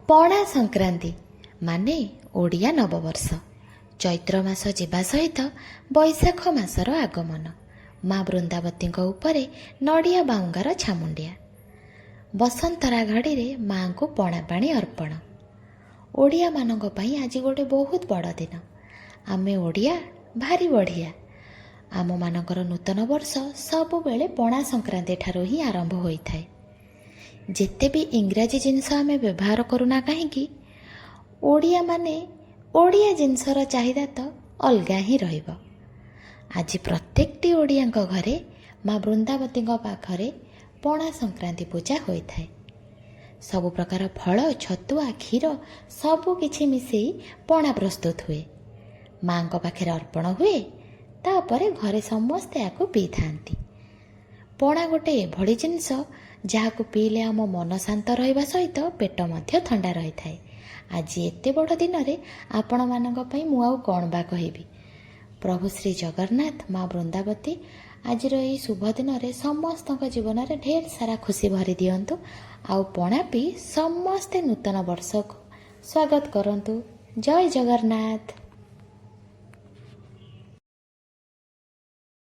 ପଣା ସଂକ୍ରାନ୍ତି ମାନେ ଓଡ଼ିଆ ନବବର୍ଷ। ଚୈତ୍ର ମାସ ଯିବା ସହିତ ବୈଶାଖ ମାସର ଆଗମନ। ମା ବୃନ୍ଦାବତୀଙ୍କ ଉପରେ ନଡ଼ିଆ ବାଉଙ୍ଗାର ଛାମୁଣ୍ଡିଆ। ବସନ୍ତରା ଘଡ଼ିରେ ମାଙ୍କୁ ପଣା ପାଣି ଅର୍ପଣ। ଓଡ଼ିଆମାନଙ୍କ ପାଇଁ ଆଜି ଗୋଟେ ବହୁତ ବଡ଼ ଦିନ। ଆମେ ଓଡ଼ିଆ ଭାରି ବଢ଼ିଆ। ଆମମାନଙ୍କର ନୂତନ ବର୍ଷ ସବୁବେଳେ ପଣା ସଂକ୍ରାନ୍ତି ଠାରୁ ହିଁ ଆରମ୍ଭ ହୋଇଥାଏ। ଯେତେ ବି ଇଂରାଜୀ ଜିନିଷ ଆମେ ବ୍ୟବହାର କରୁନା କାହିଁକି, ଓଡ଼ିଆମାନେ ଓଡ଼ିଆ ଜିନିଷର ଚାହିଦା ତ ଅଲଗା ହିଁ ରହିବ। ଆଜି ପ୍ରତ୍ୟେକଟି ଓଡ଼ିଆଙ୍କ ଘରେ ମା ବୃନ୍ଦାବତୀଙ୍କ ପାଖରେ ପଣା ସଂକ୍ରାନ୍ତି ପୂଜା ହୋଇଥାଏ। ସବୁ ପ୍ରକାର ଫଳ, ଛତୁଆ, କ୍ଷୀର ସବୁ କିଛି ମିଶେଇ ପଣା ପ୍ରସ୍ତୁତ ହୁଏ। ମାଙ୍କ ପାଖରେ ଅର୍ପଣ ହୁଏ। ତାପରେ ଘରେ ସମସ୍ତେ ଏହାକୁ ପିଇଥାନ୍ତି। ପଣା ଗୋଟେ ଏଭଳି ଜିନିଷ, ଯାହାକୁ ପିଇଲେ ଆମ ମନ ଶାନ୍ତ ରହିବା ସହିତ ପେଟ ମଧ୍ୟ ଥଣ୍ଡା ରହିଥାଏ। ଆଜି ଏତେ ବଡ଼ ଦିନରେ ଆପଣମାନଙ୍କ ପାଇଁ ମୁଁ ଆଉ କ'ଣ ବା କହିବି? ପ୍ରଭୁ ଶ୍ରୀ ଜଗନ୍ନାଥ, ମା ବୃନ୍ଦାବତୀ ଆଜିର ଏହି ଶୁଭ ଦିନରେ ସମସ୍ତଙ୍କ ଜୀବନରେ ଢେର ସାରା ଖୁସି ଭରି ଦିଅନ୍ତୁ ଆଉ ପଣା ପିଇ ସମସ୍ତେ ନୂତନ ବର୍ଷକୁ ସ୍ୱାଗତ କରନ୍ତୁ। ଜୟ ଜଗନ୍ନାଥ।